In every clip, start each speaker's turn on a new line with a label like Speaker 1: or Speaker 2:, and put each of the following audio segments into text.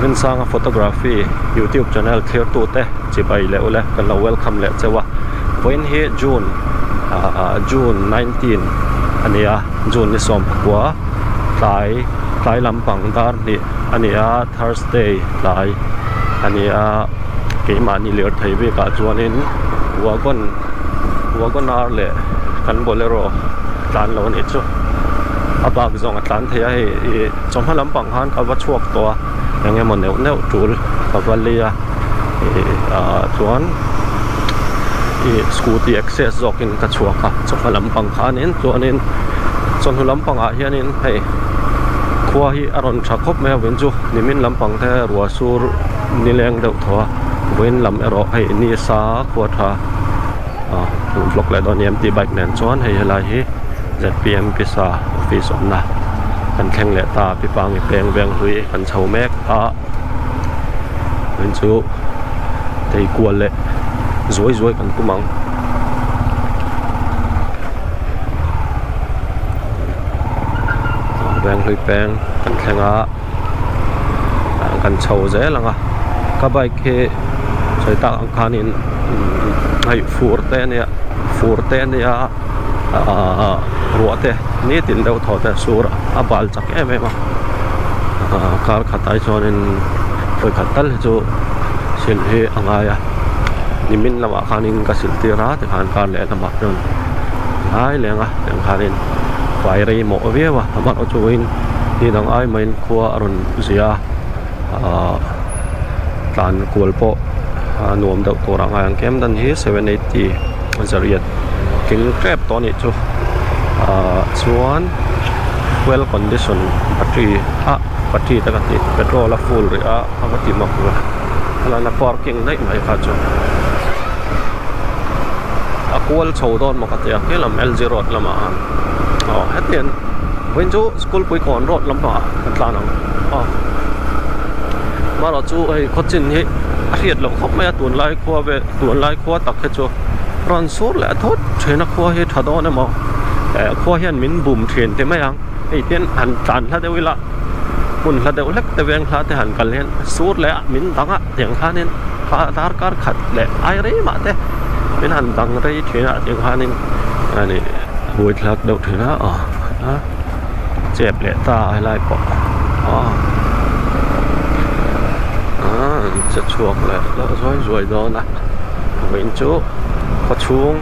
Speaker 1: Hminsanga photography youtube channel thlir tute chibai leh ule kan lo welcome leh cheu a vawiin hi june ahh june 19 a ni a june ni sawm pakua tlai tlai lampang dar hnih a ni a thursday tlai a ni a keimahni lirthei bikah chuanin wagon wagon r leh kan bolero tlan lo a nih chu a bak zawng a tlan thei a hei ih chawhma lampang khan ka va chhuak tawh a eng emaw neuh neuh tul ka va lei a ih ah chuan ih scooty access zawkin ka chhuak a chawhma lampang khanin chuanin chawhnu lampangah hianin hei khua hi a rawn tha khawp mai a vawiin chu nimin lampang te ruah sur nileng deuh thaw a vawiin lam erawh hei nisa khua tha. Ah vlog leh dawn em tih bike nen chuan hei helai hi zpm pisa office awmna kan thleng leh ta pipangi peng veng hlui kan chho mek a tin chu tei kual leh zuai zuai kan tum ang. Veng hlui peng kan thleng a kan chho zel ang a ka bike hi sawi tak ang khanin hei fur te ania fur te ania ahh ruah te nitin deuh thaw te a sur a bal chak em em a ahh kar khat ai chuanin vawikhat tal hi chu silh hi a ngai a nimin lamah khanin ka silh tir a tikhan kar leh lamah chuan a ngai leng a tiang khanin fai rei mawh viau a amaherawhchu ni dang ai maiin khua a rawn zia a ahh tlan kual pawh a nuam deuh tur ang a ang kem dan hi 780 zariat tling tep tawh a nih chu ahh chuan fuel condition battery ah battery te ka ti petrol a full rih a a va ti mak ve helai a parking daih mai kha chu a kual chho dawn maw ka ti a helam L G road lamah khan aw hetiang vawiin chu school pui kawn road lampangah kan tlan ang aw amaherawhchu hei khawchin hi a hriat loh khawp mai a tunlai khua vel tunlai khua tak hi chu rawn sur leh thut thin a khua hi tha dawn emaw eh khua hian min bum thin ti mai ang hei hian han tlan hla deuh ila hmun hla deuh hlek te veng hla te han kal hian sur leh a min dang a tiang khanin darkar khat leh ai rei mah te min han dang rei thin a tiang khanin a ni buaithlak deuh thin a aw a chep leh ta a helai pawh aw ah che chhuak leh deuh zuai zuai dawn a vawiin chu khaw chhung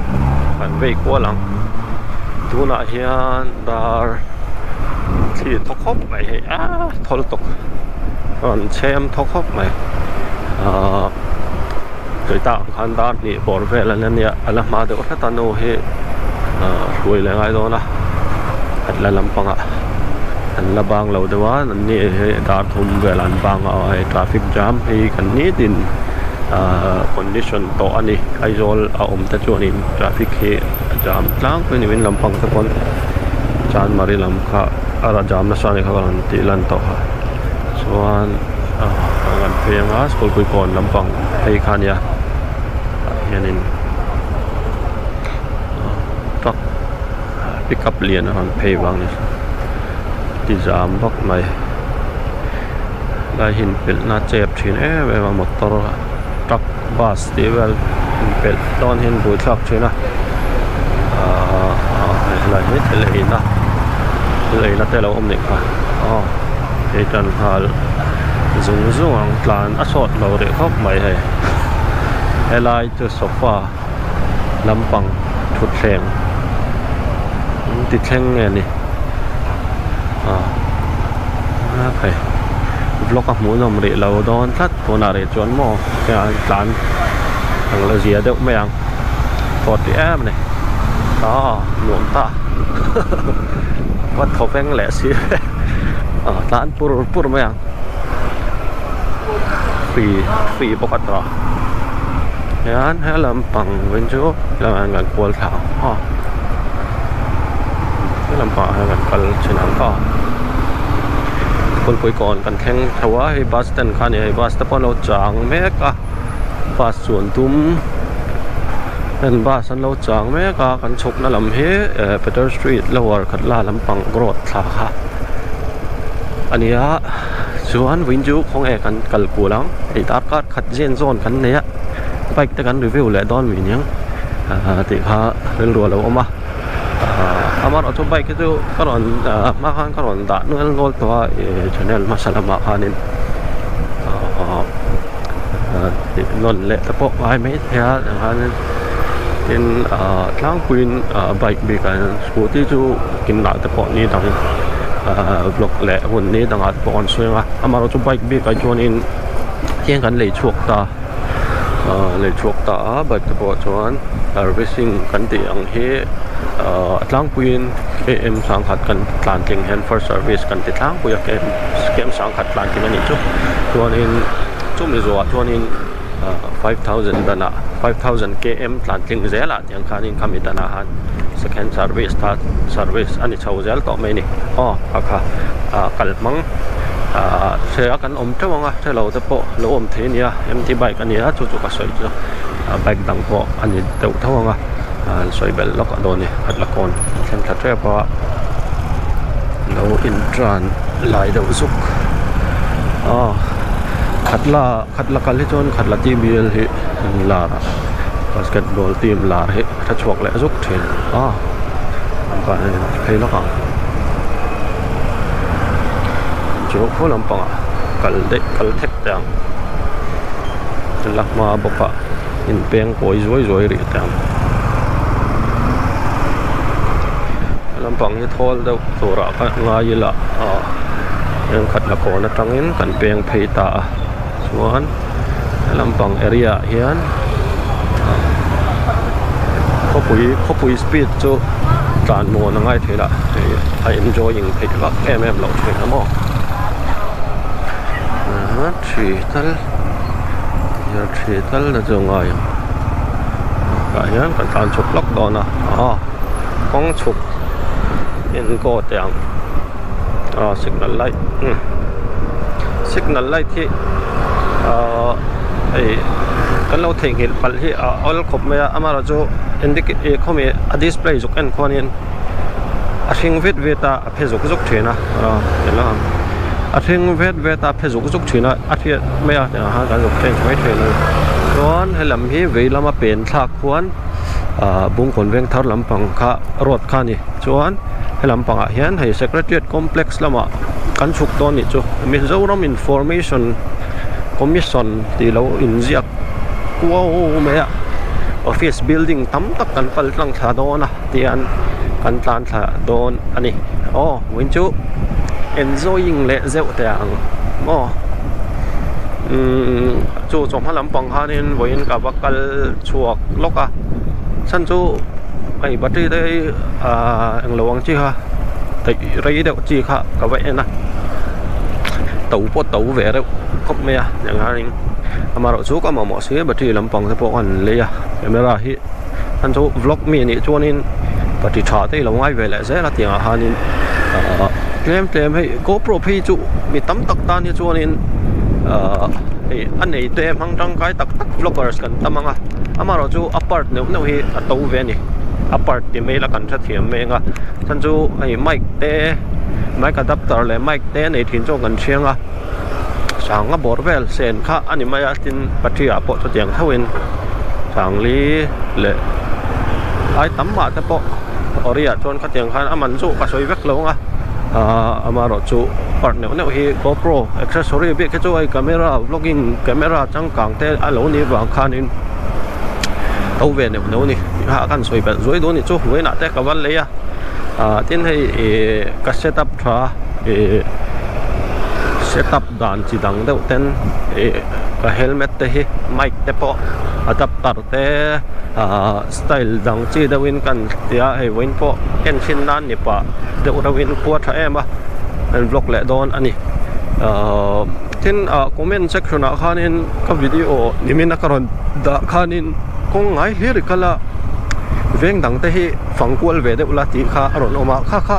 Speaker 1: kan vei kual ang tunah hian dar thli thaw khawp mai hei a thawl tawk rawn chhem thaw khawp mai ahh tui tak ang khan dar hnih bawr vel an ania a la hma deuh hret a nu hi ahh hruai leh ngai dawn a khat la lampangah an la bang lo deuh a an ni hi dar thum vel an bang a hei traffic jam hi kan nitin ahh condition tawh a ni Aizawl a awm te chuanin traffic hi a jam tlangpui a ni in lampang te pawn Chanmari lam kha a jam nasa a nih kha ka rawn tih lan tawh kha chuan ah kan phei anga school pui kawn lampang phei kha a nia tah hianin truck pickup lian a rawn phei vang a ni ti zam vak mai lai hi inpelh na chep thin em em a motor truck bus tih vel inpelh dawn hian buaithlak thin a ahh helai hi thil eina thil eina te alo awm nih kha aw hei tan nghal zung zung ang tlan a sawt lo rih khawp mai hei helai chu sofa lampang thutthleng an ti thleng nge ni ah hei vlog a hmuhnawm rih lo dawn tlat tunah rih chuan maw heng tlan ang la zia deuh mai ang tawt rih em a ni ah nuam ta va thaw veng leh si ah tlan pur pur mai ang free free bawk a tawh hian he lampang veng chu lamah hian kan kual thla ang aw he lampangah hian kan kal thin ang aw kawlpui kawn kan thleng tho a hei bus stand kha a ni a hei bus te pawh an lo chang mek a bus chuan tum heng bus an lo chang mek a kan chhukna lam hi eh peter street lower khatla lampang road thla kha a ni a. Chuan vawiin chu khawnge kan kal kual ang hei darkar khat zen zawn kan nei a bike te kan review leh dawn mai niang ah tih kha rilru a lo awm a ah amaherawhchu bike hi chu ka rawn ah hma khan ka rawn dah nual nual tawh a ih channel hmasa lamah khanin ah tih nawn leh te pawh ngai mai thei a tikhanin tin ah tlangpuiin ah bike bikah hian scooty chu kinah te pawh ni dang ah vlog leh hun ni dangah te pawh an sawi ang a amaherawhchu bike bikah chuanin tiang kan lei chhuak ta ah lei chhuak ta a bike te pawh chuan servicing kan tih ang hi ah a tlangpuiin km sangkhat kan tlan tling hian first service kan ti tlangpui a km km sangkhat tlan tling a nih chu chuanin chumi zawhah chuanin ah 5000 danah 5000 km tlan tling zelah tiang khanin khami danah khan second service third service a ni chho zel tawh mai a ni aw kha kha ah kal hmang ah hria kan awm teuh ang a hrelo te pawh lo awm thei a nia mt bike a nia chu chu ka sawi chu ah bike dang pawh a ni deuh tho ang a ah sawi belh lawk a dawn a ni khat la kawn a thleng thla tep a lo in tan lai deuh zuk aw khat la khat la kal hi chuan khat la tbl hi an lar a basketball team lar hi a tha chhuak leh zuk thin a phei lawk ang chu khaw lampangah kal daih kal thek teh ang la hma bawk a inpeng kawi zuai zuai rih teh ang lampang hi thawl deuh turah ka ngai ila ah thenkhat la kawn atangin kan peng phei ta a chuan he lampang area ah hian khawpui khawpui speed chu tlan muan a ngai thei lah hei a enjoying theih vak em em loh thin a maw thi tal thi tal na chu ngai ang tah hian kan tlan chhuk lawk dawn a aw kawng chhuk enkaw teh ang aw signal light signal light hi ahh hei kan lo theihnghilh palh hi a awl khawp mai a amaherawhchu ih khawmi a display zuk en khuanin a hring vet vet a a phe zuk zuk thin a aw eng ang a hring vet vet a a phe zuk zuk thin a a hriat mai a tiang khan kan zuk change mai thin a ni chuan helam hi vei lama pen thlak khuan ahh bungkawn veng thar lampang kha road kha a ni chuan he lampangah hian hei secretariat complex lamah kan chhuk dawn nih chu Mizoram information commission tih lo inziak kuau mai a office building tam tak kan kal tlang thla dawn a tihian kan tlan thla dawn a ni aw vawiin chu enjoying leh zeuh teh ang maw umm chu chawhma lampang khanin vawiin ka va kal chhuak lawk a chhan chu hei battery te hi ahh englo ang chi kha daih rei deuh chi kha ka va en a to pawh to ve reuh khawp mai a engangin amaherawhchu ka mamawh si battery lampang te pawh ka han lei a camera hi chhan chu vlog mi anih chuanin battery tha te i lo ngai ve leh zel a tiangah khanin ahh tlem tlem hei gopro phei chu mi tam tak tan hi chuanin ahh hei a nei te hmang tangkai tak tak vloggers kan tam ang a amaherawhchu a part neuh neuh hi a to ve a ni a part ti mai ila kan hrethiam mai ang a chhan chu hei mic te mic adapter leh mic te nei thin chu kan hriang a sanga bawr vel sen kha a ni mai a tin battery ah pawh chutiang theuhin sangli leh ai tam mah te pawh ori ah chuan khatiang khan a man chu ka sawi vek lo ang a ahh amaherawhchu part neuh neuh hi gopro accessory bik hi chu hei camera vlogging camera changkang te a lo nih vang khanin to ve neuh neuh a ni tih kha kan sawi belh zuai dawn a nih chu vawiinah te ka va lei a ah tin hei ih ka set up tha ih set up dan chi dang deuh ten ih ka helmet te hi mic te pawh adapter te ah style dang chi deuh in kan tia hei vawiin pawh en thin nan ni pah deuh reuh in khua tha em a an vlog leh dawn a ni ah tin ah comment section ah khanin ka video nimin a ka rawn dah khanin kawng ngai hlir i kal a veng dang te hi fang kual ve deuh la tih kha a rawn awm a kha kha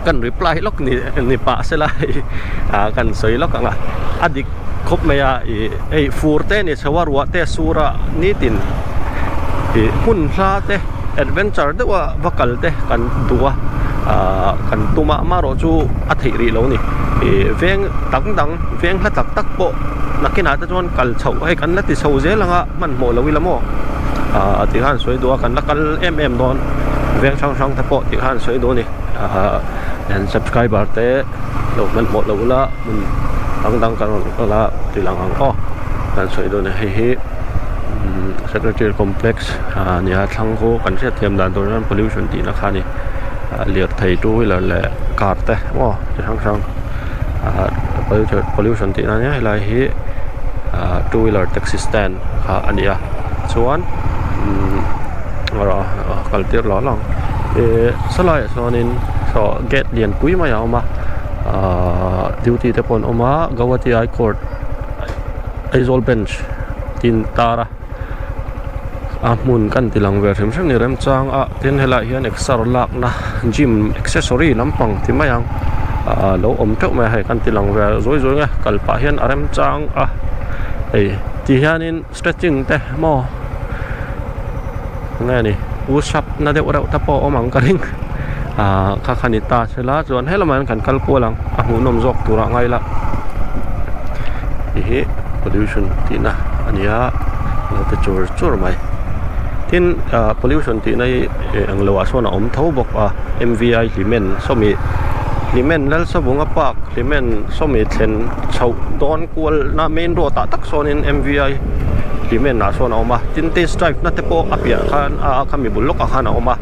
Speaker 1: kan reply lawk ni ni pah sela hei ah kan sawi lawk ang a a dik khawp mai a ih hei fur te ni chho a ruah te sur a nitin ih hmun hla te adventure deuh a va kal te kan duh a. Ahh kan tum a amaherawh chu a theih rih lo a ni. Ih veng dang dang veng hla tak tak pawh nakinah te chuan kal chhoh hei kan la ti chho zel ang a hmanhmawh lo ila maw ahh tih khan sawi duh a kan la kal em em dawn veng hrang hrang te pawh tih khan sawi duh a ni ahh an subscriber te lo hmanhmawh lo ula hmun dang dang kan rawn kal a ti lang ang aw kan sawi dawn a hei hi umm secretariat complex ah nia thlang khu kan hriat thiam dan tur chuan pollution tih na kha a ni ah lirthei two wheeler leh car te maw chi hrang hrang ah pollution tih na nia helai hi ah two wheeler taxi stand kha a ni a chuan umm kal tir lo lang ih sawlai ah sawnin saw gate lian pui mai a awm a ahh duty te pawh an awm a Guwahati high court Aizawl bench tih an tar a a hmun kan ti lang ve hrim hrim ni remchang a tin helaiah hian exer lakna gym accessory lampang ti mai ang ahh lo awm teuh mai a hei kan ti lang ve zawi zawi ang e kal pah hian a remchang a hei ti hianin stretching te maw enge ni push up na deuh reuh te pawh a awm ang ka ring ahh kha kha ni ta sela chuan he lamah hian kan kal kual ang a hmuhnawm zawk turah ngai ila tih hi pollution tihna a ni a lo ti chur chur mai tin ah pollution tihna hi eng loah sawn a awm tho bawk a m v i hlimen sawmi hlimen lalsavunga park hlimen sawmi thlen chhoh dawn kual na main road ah tak sawnin m v i hlimen ah sawn a awm a tin test drive na te pawh a piah khan a khami bul lawkah khan a awm a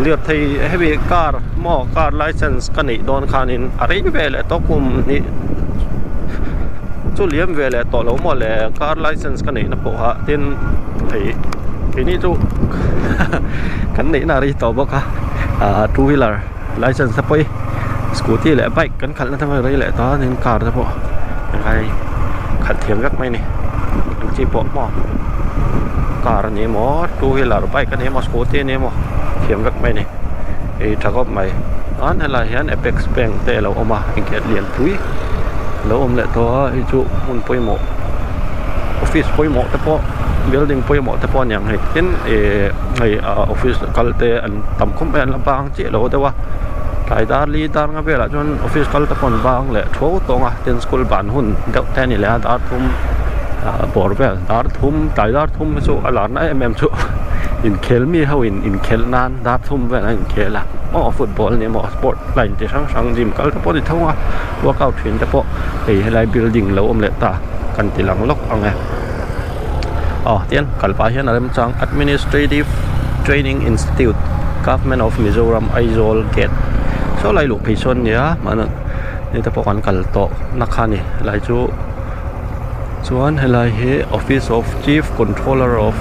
Speaker 1: lirthei hemi car maw car license ka neih dawn khanin a rei ve leh tawh kum hnih chu liam ve leh tawh lo maw le car license ka neihna pawh kha tin hei keini chu kan neihna a rei tawh bawk a ah two wheeler license te pawh hi scooty leh bike kan khalhna te pawh a rei leh tawh a tin car te pawh helai khalh thiam vek mai a ni eng chi pawh maw car a ni emaw two wheeler bike a ni emaw scooty a ni emaw thiam vek mai a ni ei tha khawp mai chuan helaiah hian apex bank te a lo awm a gate lian pui a lo awm leh tawh a hei chu hmun pawimawh office pawimawh te pawh building pawimawh te pawh a ni ang hei tin ihh hei ah office kal te an tam khawp mai a an la bang chiah lo deuh a tlai dar li dar nga velah chuan office kal te pawh an bang leh tho tawng a tin school ban hun deuh te a ni leh a dar thum ah bawr vel dar thum tlai dar thum hi chu a lar na em em chu inkhel mi ho in inkhelh nan dar thum vel an inkhel a aw football a ni emaw sport line chi hrang hrang gym kal te pawh a ni tho a workout thin te pawh hei helai building lo awm leh ta kan ti lang lawk ang e aw tian kal pah hian a remchang administrative training institute government of Mizoram Aizawl gate saw lai luh phei sawn a nia mahna ni te pawh kan kal tawh na kha a ni helai chu chuan helai hi office of chief controller of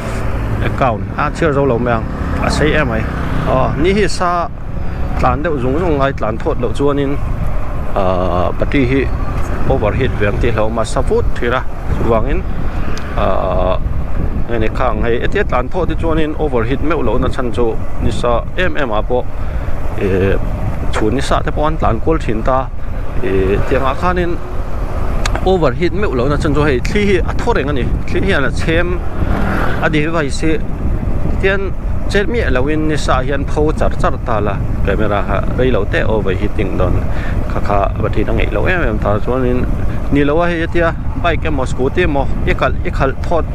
Speaker 1: account a chhiar zo lo mai ang a sei em mai aw ni hi sa tlan deuh zung zung lai tlan thawt loh chuanin ahh battery hi over heat ve ang tih hlauhawm a sa vut thin a chuvangin ahh heng ni khang hei hetia tlan thawt hi chuanin over heat meuh lohna chhan chu nisa em em ah pawh ihh chhun nisa te pawh an tlan kual thin ta ihh tiang ah khanin over heat meuh lohna chhan chu hei thli hi a thaw reng a ni thli hian a chhem a device hi tian chet miah loin nisa ah hian pho char char ta la camera kha rei lo te over heating dawn kha kha battery a ngeih loh em em ta chuanin ni lo a hei hetia bike emaw scooty emaw i kalh i khalh thawt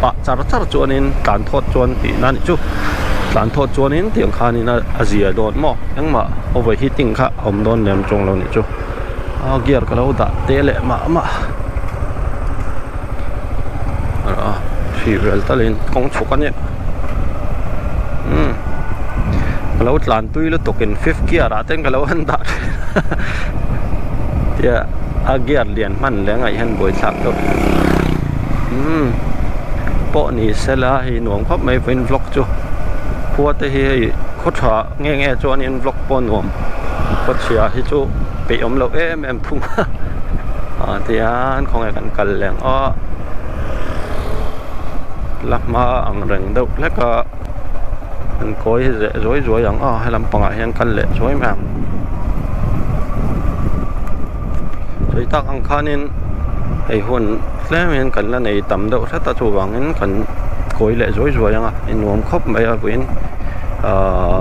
Speaker 1: pah char char chuanin tlan thawt chuan tih na nih chu tlan thawt chuanin tiang khanin a zia dawn maw engmah over heating kha a awm dawn lem chuang lo nih chu a gear ka lo dah te leh mah mah a hrih vel talin kawng chhuk a nia umm ka lo tlan tui lutuk in fifth gear ah ten ka lo han dah thin tia a gear lian hman leh ngaih hian buaithlak deuh umm pawh ni sela hei nuam khawp mai vawiin vlog chu khua te hi hei khaw tha nge nge chuanin vlog pawh nuam khaw chhia hi chu peih awm loh em em thung a ah tihian khawnge kan kal leh ang aw la hma ang reng deuh hlek a an kawi hi zeh zuai zuai ang aw he lampangah hian kal leh zuai mai ang sawi tak ang khanin hei hun tlem hian kan la nei tam deuh hret a chuvangin kan kawi leh zuai zuai ang a nuam khawp mai a vawiin ahh.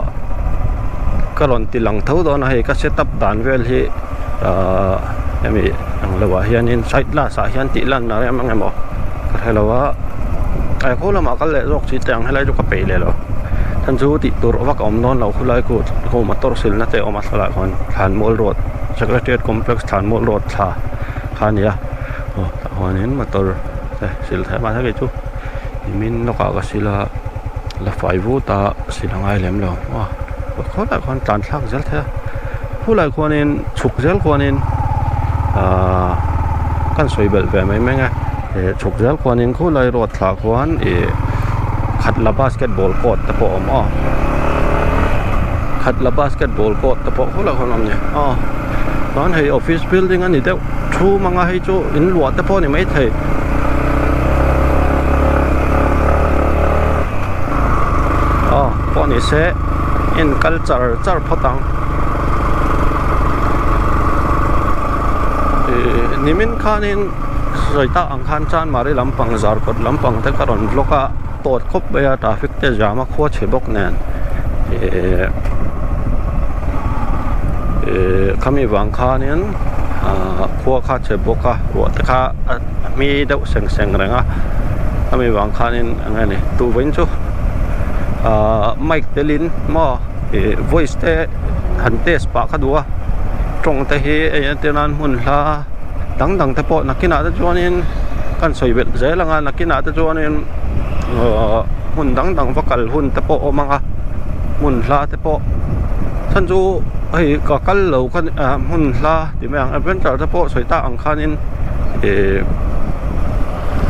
Speaker 1: ka rawn ti lang tho dawn a hei ka set up dan vel hi ahh hemi ang lo ah hianin side glass ah hian tih lan a rem ang emaw ka hre lo a a khaw lamah kal leh zawk chi teh ang helai chu ka peih leh lo chhan chu tih tur vak a awm dawn lo khulai khu khu motor silna te a awm a thlalak khawn thlanmual road secretariat complex thlanmual road thla kha a ni a aw tah huanin motor te sil theih mahse kei chu nimin lawkah ka sil a la fai vut a sil a ngai lem lo aw khawlaiah khuan tlan thlak zel thei a khulaiah khuanin chhuk zel khuanin ahh kan sawi belh ve mai mai a eh chhuk zel khuanin khulai road thlah khuan ih khatla basketball court te pawh a awm a khatla basketball court te pawh khulaiah khuan a awm a ni aw chuan hei office building a ni deuh thu mang a hei chu in luah te pawh a ni maithei. Aw pawh ni se en kal char char phawt ang ih nimin khanin sawi tak ang khan chanmari lampang zarkawt lampang te ka rawn vlog a tawt khawp mai a traffic te jam a khua chhe bawk nen ih ih khami vang khanin ah khua kha chhe bawk a ruah te kha a hmi deuh seng seng reng a khami vang khanin eng nge ni tuvain chu ahh mic telin maw ih voice te han test pah kha duh a tawng te hi hei entir nan hmun hla dang dang te pawh nakinah te chuanin kan sawi belh zel ang a nakinah te chuanin ahh hmun dang dang va kal hun te pawh a awm ang a hmun hla te pawh chhan chu hei ka kal lo kha ah hmun hla tih mai ang adventure te pawh sawi tak ang khanin ih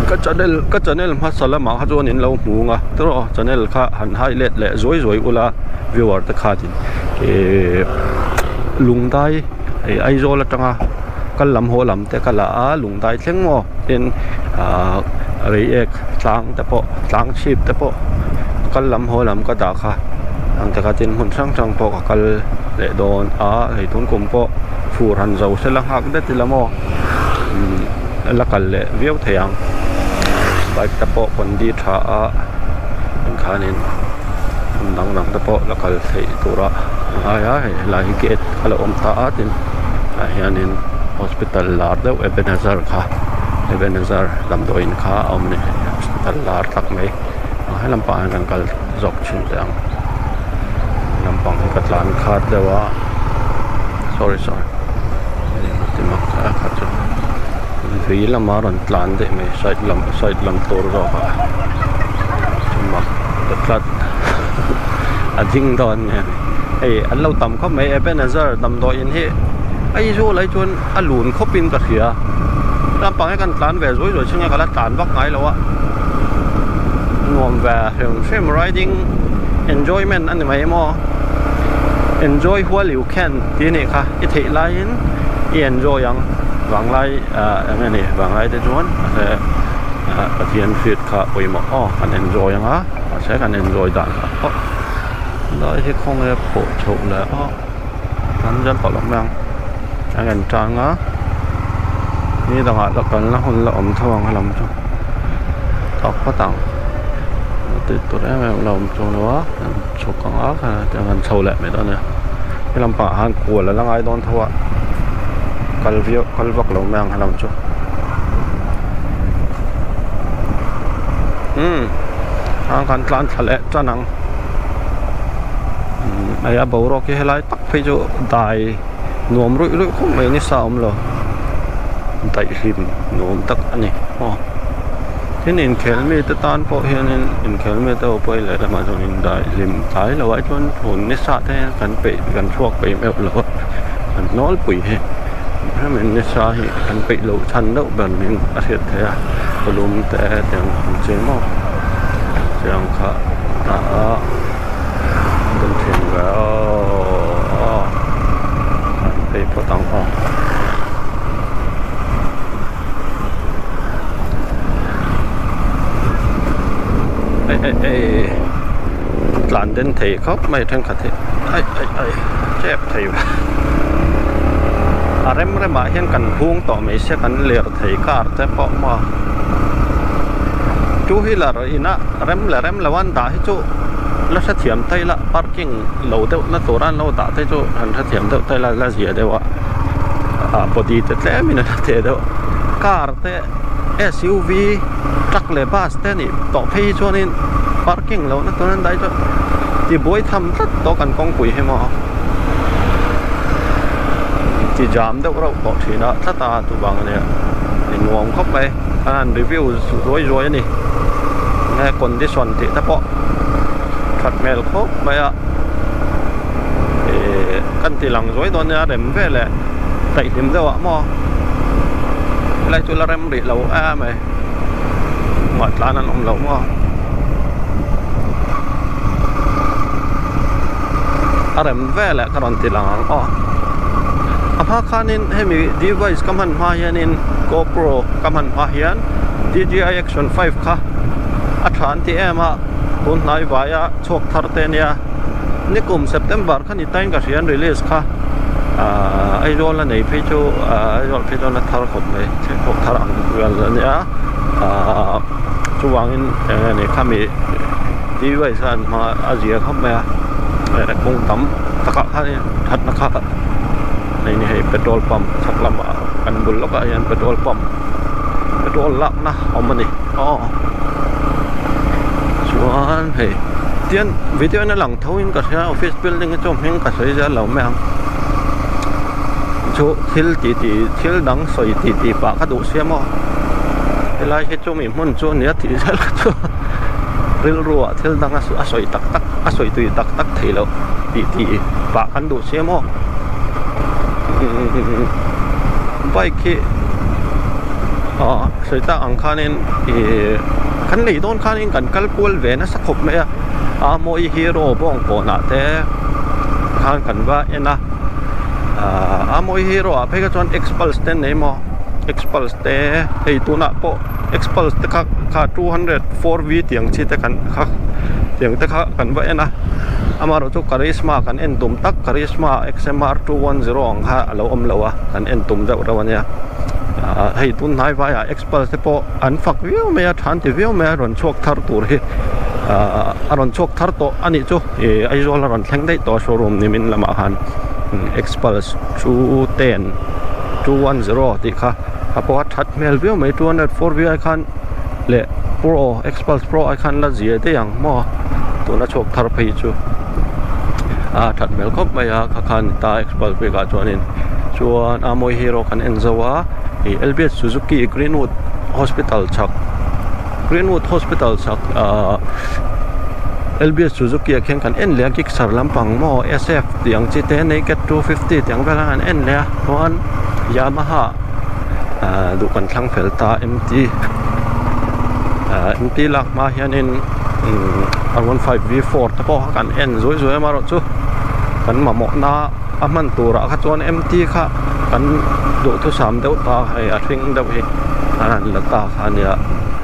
Speaker 1: ka channel ka channel hmasa lamah kha chuan in lo hmu ang a tiraw channel kha han hai let leh zuai zuai ula viewer te khatin ih lungdai ih Aizawl atanga kal lam haw lam te ka la a lungdai thleng maw tin ahh reiek tlang te pawh tlang chhip te pawh kal lam haw lam ka dah kha ang te kha tin hmun hrang hrang pawh ka kal leh dawn a hei tun kum pawh fur han zo sela nghak det ila maw umm la kal leh viau thei ang bike te pawh condi tha a inkhanin hmun dang dang te pawh la kal theih tura a ngai a hei helai hi gate a lo awm ta a tin tah hianin hospital lar deuh Ebenezer kha Ebenezer damdawiin kha a awm a ni hospital lar tak mai a he lampang ah hian kan kal zawk thin teh ang lampang hi ka tlan khat deuh a sorry sorry ti mak a kha chu vei lama rawn tlan daih mai side lam side lam tur zawk ah chu mak ta tlat a ding dawn nge hei an lo tam khawp mai Ebenezer damdawiin hi Aizawl ai chuan a lun khawp in ka hria lampang hi kan tlan ve zuai zuai chhung a ka la tlan vak ngai lo a nuam ve hrim hrim riding enjoyment a ni mai maw enjoy while you can tih a nih kha i theih laiin i enjoy ang vanglai ah eng nge ni vanglai te chuan mahse ah Pathian hriat kha pawimawh aw kan enjoy ang a mahse kan enjoy dan kha pawh lai hi khawnge phawh chhoh leh a. An zel tawh lo mai ang a rawn tang a ni dangah la kalna hun la awm tho ang a lam chu tak phawt ang tih tur em em la awm chuang lo a an chhuk ang a tiang an chho leh mai dawn a nia he lampangah khan kual a la ngai dawn tho a kal viau kal vak lo mai ang helam chu umm ang khan tlan thla leh tan ang. Hei a boruak hi helai tak phei chu dai nuam ruih ruih khawp mai nisa a awm lo daihlim nuam tak a ni aw tin inkhel mite tan pawh hianin inkhel mite ho pawh hi lehlamah chuan indaihlim tlai lo ah chuan hun nisa te hian kan peih kan chhuak peih meuh lo a kan nawlpui hi hemi nisa hi kan peih loh chhan deuh ber niin a hriat theih a lum te tiang ang chi maw tiang kha a kan thiam ve aw an phei phawt ang aw ei ei ei tlan den thei khawp mai thenkhat hi ai ai ai chep thei ve a rem rem ah hian kan hung tawh mai se kan ler thei car te pawh maw two wheeler ina rem leh rem lo an dah hi chu. la hrethiam ta ila parking lo deuh na tura an lo dah te chu han hrethiam deuh ta ila la zia deuh a ah body te tlem in a la teh deuh car te S_U_V truck leh bus te anih tawh phei hi chuanin parking loh na tur an dah hi chuan tibuai tham tlat tawh kan kawngpui hi maw ti jam deuh reuh tawh thin a tlat a chuvang ania ni nuam khawp mai a han review zuai zuai a ni enge condition tih te pawh that hmel khawp mai a ihh kan ti lang zuai dawn nia rem veleh daihlim deuh ah maw helai chu la rem rih lo em mai hnungah tlan an awm lo maw a rem veleh ka rawn ti lang ang aw a hma khanin hemi device ka hman hma hianin gopro ka hman hma hian D_J_I action 5 kha a tha an ti em a tun hnai vaia chhuak thar te ania nikum September kha ni tain ka hria an release kha ahh Aizawl a nei phei chu ahh Aizawl phei chuan a thar khawp mai thil thar ang vel ania ahh chuvangin eng nge ni khami device a an hmang a a zia khawp mai a kawng tam takah khanin thatna kha hei ni hei petrol pump chhak lamah kan bul lawkah hian petrol pump petrol lakna a awm a ni aw chuan hei tian video in a lang tho in ka hria office building hi chu hming ka sawi zel lo mai ang chu thil ti ti thil dang sawi ti ti pah ka duh sia maw helai hi chu mi hmun chu ania tih zel kha chu rilru ah thil dang a sawi tak tak a sawi tui tak tak theih loh tih tih pah kan duh sia maw bike hi ah sawi tak ang khanin ih kan lei dawn khanin kan kal kual ve nasa khawp mai a a mawi hero bawng kawnah te khan kan va en a ah a mawi hero ah phei kha chuan xpulse te an nei maw xpulse te hei tunah pawh xpulse te kha kha 204 v tiang chi te kan kha tiang te kha kan va en a amaherawhchu karizma kan en tum tak karizma xmr 210 ang kha a lo awm lo a kan en tum deuh reuh ania ah hei tun hnai vaiah xpulse te pawh an fak viau mai a tha an ti viau mai a rawn chhuak thar tur hi ah a rawn chhuak thar tawh a nih chu ih Aizawl a rawn thleng daih tawh a showroom nimin lamah khan xpulse 210 210 tih kha a pawh a that hmel viau mai 204 v ai khan leh pro xpulse pro ai khan la zia daih ang maw tuna chhuak thar phei chu a that hmel khawp mai a kha khan ta xpulse bikah chuanin chuan a mawi hero kan en zo a ih L_B_S Suzuki Greenwood hospital chhak Greenwood hospital chhak ahh L_B_S Suzuki ah khian kan en leh a gixxer lampang maw S_F tih ang chi te naked 250 tih ang vel khan an en leh a chuan Yamaha ahh duh kan thlang fel ta M_T ahh M_T lak hma hianin umm R 15 V4 te pawh kha kan en zui zui a amaherawhchu kan mamawhna a hman turah kha chuan M_T kha kan duhthusam deuh ta hei a hring deuh hi an han la ta kha ania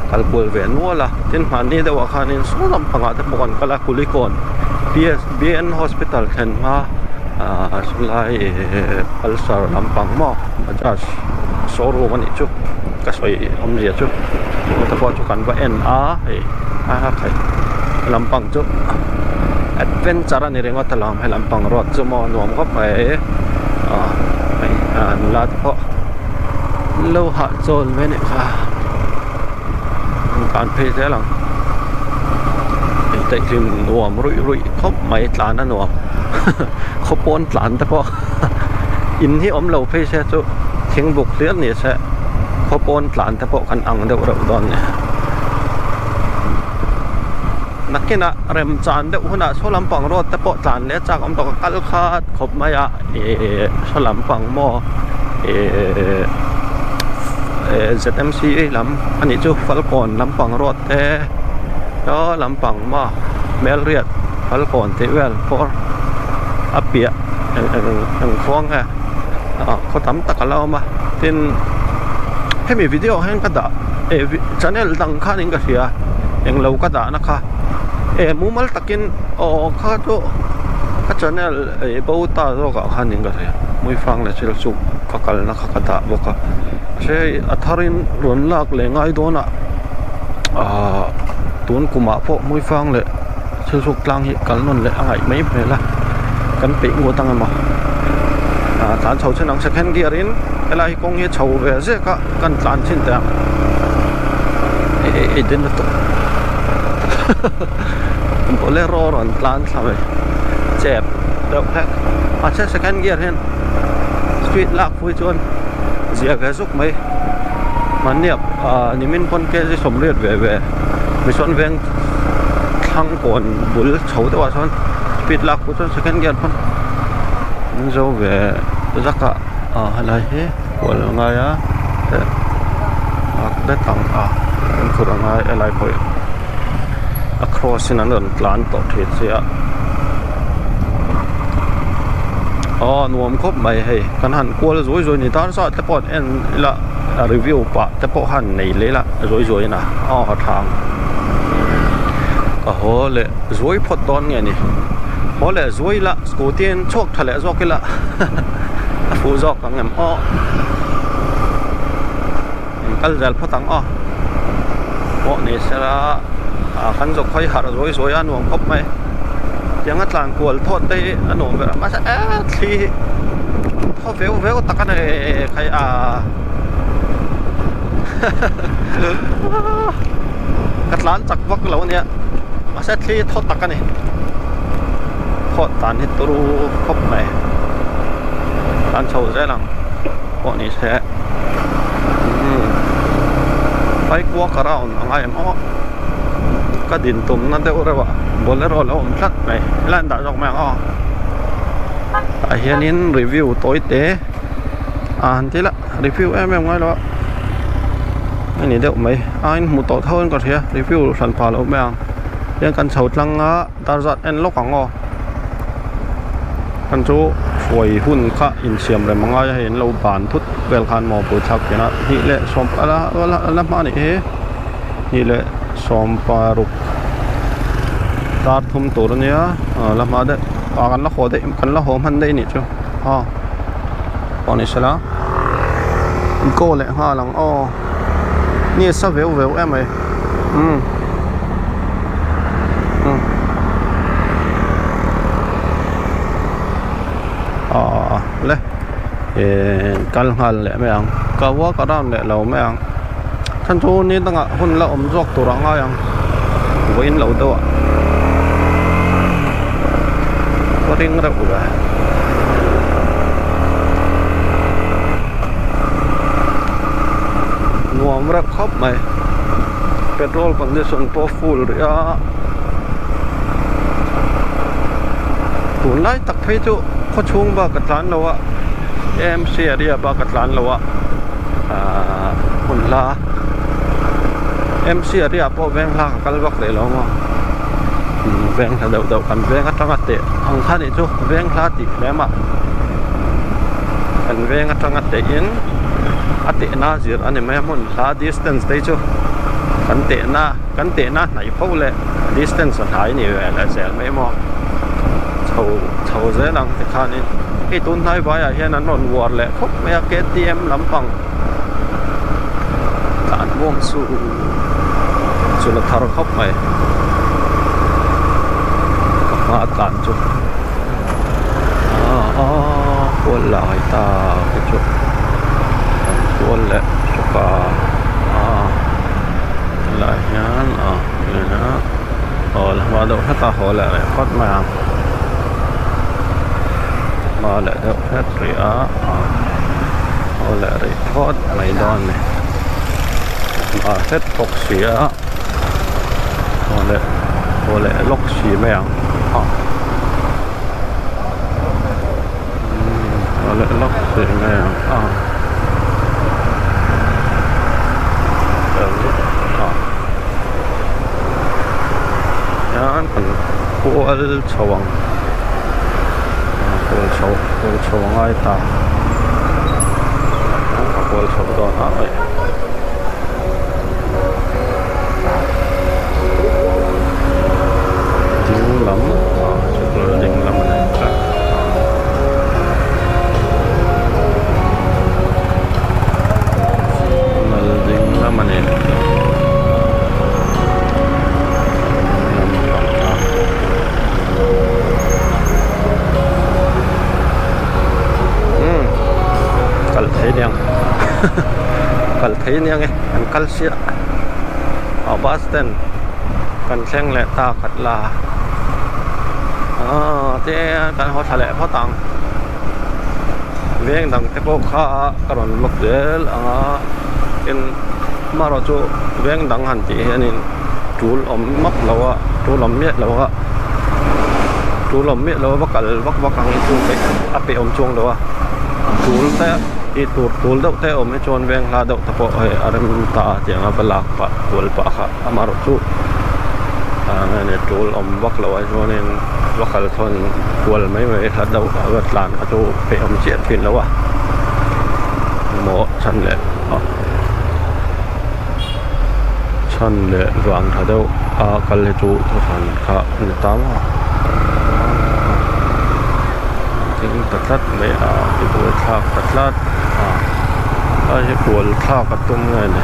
Speaker 1: kal kual ve nual a tin hmanni deuhah khanin saw lampangah te pawh kan kal a Kulikawn P_S_B_N hospital thlen hma ahh chulai ihh pulsar lampang maw bajaj showroom a nih chu ka sawi awmzia chu te pawh chu kan va en a hei a khaih lampang chu adventure a ni ringawt alawm he lampang road chu maw nuam khawp mai ah hei ah nula te pawh lo hahchawl mai a nih kha an tlan phei zel ang intaihhlim nuam ruih ruih khawp mai tlan a nuam khaw pawn tlan te pawh in hi awm lo phei se chu thing buk hlir ni se khaw pawn tlan te pawh kan ang deuh reuh dawn a ni nakinah remchan deuh hunah saw lampang road te pawh tlan leh chak awm tawh ka kal khat khawp mai a ihh saw lampang maw ihh Z_M_C lam a nih chu falkawn lampang road te saw lampang maw hmelriat falkawn tih vel pawh a piah eng eng eng khua nge ah khaw tam tak a la awm a tin hemi video ah hian ka dah eh channel dang khanin ka hria englo ka dahna kha eh mumal takin aw kha chu ka channel eh bo ta zawk ah khanin ka hria hmuifang leh thil chu ka kalna kha ka dah bawk a mahse hei a tharin rawn lak leh ngai dawn ah ahh tun kumah pawh hmuifang leh. thil hruk tlang hi kal nawn leh a ngaih mai hmel a kan peih ngawt ang emaw ah tlan chho chin ang second gear in helai hi kawng hi a chho ve zek a kan tlan chin teh ang eh eh den lutuk bolero rawn tlan thla mai chep deuh hlek mahse second gear hian speed lak pui chuan zia ve zuk mai mahnia ah nimin pawn kg sawmriat ve ve mihrawn veng thlang kawn bul chho deuh ah sawn speed lak pui chuan second gear pawn an zo ve zak a ah helai hi kual a ngai a det ang a an phurh a ngai helai pawh hi a cross in an rawn tlan tawh thin sia aw nuam khawp mai hei kan han kual zuai zuai ni tar zat te pawh an en ila a review pah te pawh han nei leh ila zuai zuai in a aw a tha ang ka haw leh zuai phawt dawn nge ni haw leh zuai ila scooty in chhuak tha leh zawk ila a fuh zawk ang em aw in kal zel phawt ang aw pawh ni sela ah kan zawk hawi harh zuai zuai a nuam khawp mai tiang a tlan kual thawt te hi a nuam ber a mahse eee thli hi thaw veu veu tak a nei khai a ka tlan chak vak lo a nia mahse thli hi thaw tak a ni thawt dan hi turu khawp mai tlan chho zel ang pawh ni se umm bike walk around a ngai em aw ka din tumna deuh reuh ah bolero a lo awm tlat mai helai an dah zawk mai ang aw tah hianin review tawi te ah han ti la review em em ngai lo a a ni deuh mai a in hmu tawh tho in ka hria review hran pah loh mai ang hian kan chho tlang a. Dar zat en lawk ang aw. Kan chu hruai hun kha insiam rem angai a hei an lo ban thut vel khan maw buaithlak thin a hnih leh sawm ala ala ala hma anih hi hnih leh sawm paruk dar thum tur ania ah la hma daih ah kan la haw daih kan la haw hman daih anih chu aw pawh ni sela go leh nghal ang aw ni a sa veu veu em mai. Umm umm ah le eh kal nghal leh mai ang ka walk around leh lo mai ang chhan chu ni dangah hun la awm zawk tur a ngai ang vawiin lo deuh ah ka ring reuh ve. Nuam reuh khawp mai petrol condition pawh full rih a tunlai tak phei chu khaw chhung bak a tlan lo a A M C area bak a tlan lo a ahh hun hla A M C area pawh veng hla ka kal vak leh lo maw veng hla deuh deuh kan veng atanga teh ang kha nih chu veng hla tih hle mah kan veng atanga teh in a tehna zir a ni mai a hmun hla distance te hi chu kan tehna kan tehna hnaih fo leh distance a hnai ni ve leh zel mai maw chho chho zel ang tikhanin hei tun hnai vaiah hian an rawn uar leh khawp mai a K T M lampang tlan muang chu chu la thar khawp mai ka hma a tlan chu ah kual lai ta te chu an kual leh hrawk a ah helaiah hian ah aw la hma deuh hlek a haw leh rih phawt mai ang hma leh deuh hlek rih a ah haw leh rih phawt mai dawn a ni hma hret bawk si a haw leh haw leh lawk si mai ang ah haw leh lawk si mai ang ah hian kan kual chho ang kual chho kual chho a ngai ta ka kual chho dawn a hei ding lam ah chu ding lam a ni tlat nal ding lam a ni. thei ania nge an kal sia ah bus stand kan thleng leh ta khat la aaa te kan haw thla leh phawt ang veng dang te pawh kha ka rawn vlog zel ang a tin amaherawh chu veng dang han tih hianin tul awm map lo a tul awm miah lo a tul awm miah lo a va kal vak vak ang hi chu a peih awm chuang lo a tul te tih tur tul deuh te awm hi chuan veng hla deuh te pawh hei a rem ta tiang a va lak pah kual pah kha amaherawh chu ah tul awm vak lo ah chuanin va kal thawn kual mai mai hla deuh a va tlan kha chu peih awm chiah thin lo a maw chhan leh ah. Chhan leh vang tha deuh a kal hi chu thuhran kha a ni ta maw ding ta tlat mai a ti buai thlak ta tlat a hei hi kual thlak a tum nge ni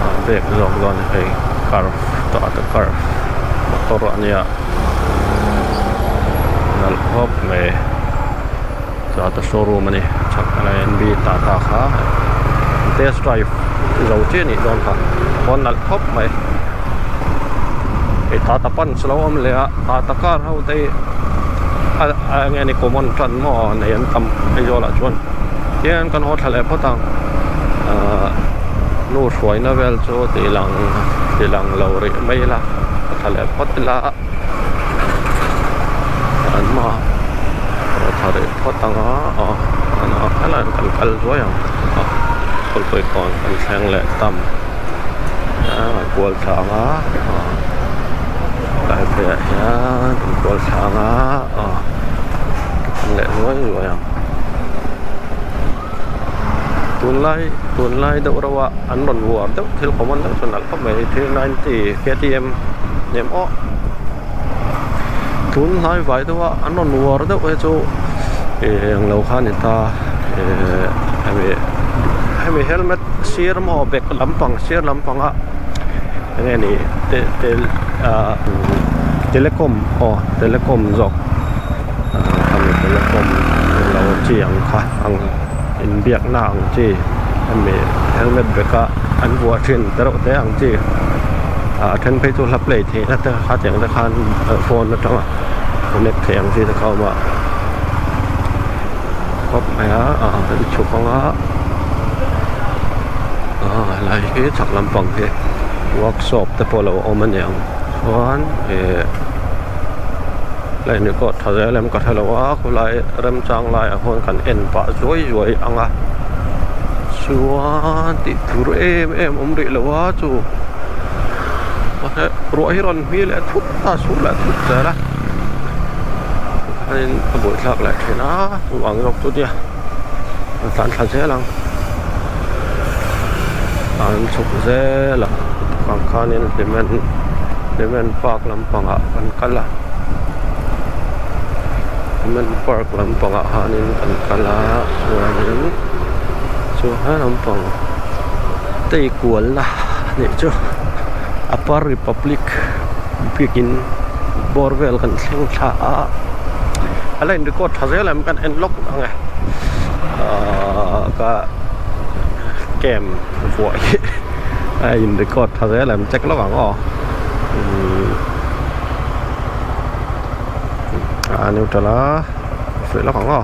Speaker 1: a bag zawk dawn hei curve tah te curve motor a nia nalh khawp mai. Tata showroom a ni chhak a n b tata kha test drive zo chiah a nih dawn kha pawn nalh khawp mai hei tata punch lo awm leh a tata car ho te hi a a eng nge ni common tan maw nei an tam Aizawl ah chuan tihian kan haw thla leh phawt ang ahh nu hruaina vel chu tih lang tih lang lo rih mai ila haw thla leh phawt ila an hmaah. Tha reh phawt ang a aw helaiah kan kal zuai ang a kawlpui kawn kan thleng leh tam a kual thla ang a aw tlai pheiah hian kan kual thla ang a aw kan leh zuai zuai ang tunlai tunlai deuh reuh a an rawn uar deuh thil common deuh chu nalh khawp mai 390 ktm nem aw. Tun hnai vai deuh a an rawn uar deuh hi chu ih englo kha a ni ta ih hemi hemi helmet sir maw bag lampang sir lampanga enge ni te te ah telecom aw telecom zawk ah hemi telecom lo chi ang kha ang inbiakna ang chi hemi helmet bag a an vuah thin te reuh te ang chi ah a then phei chu hla play theihna te kha tiang te khan phone atanga connect theih ang chi te kha a awm a khawp mai a ah an chhuk ang a ah helai hi chhak lampang hi workshop te pawh a lo awm a niang chuan ih la in record tha zel em ka hrelo a khulai remchang laiah khuan kan en pah zuai zuai ang a chuan tih tur em em awm rih lo a chu ruah hi rawn hmi leh thut a sur leh thut zel a chuanin a buaithlak leh thin a chuvang zawk chu nia an tlan thla zel ang an chhuk zel a ang khanin hlimen hlimen park lampangah kan kal a hlimen park lampangah khanin kan kal a chuanin chu he lampang tei kualna nih chu upper republic biakin bawr vel kan thleng thla a a la in record tha zel em kan en lawk ang e ahh ka cam vuah hi a in record tha zel em check lawk ang aw umm a neutral a free lawk ang aw.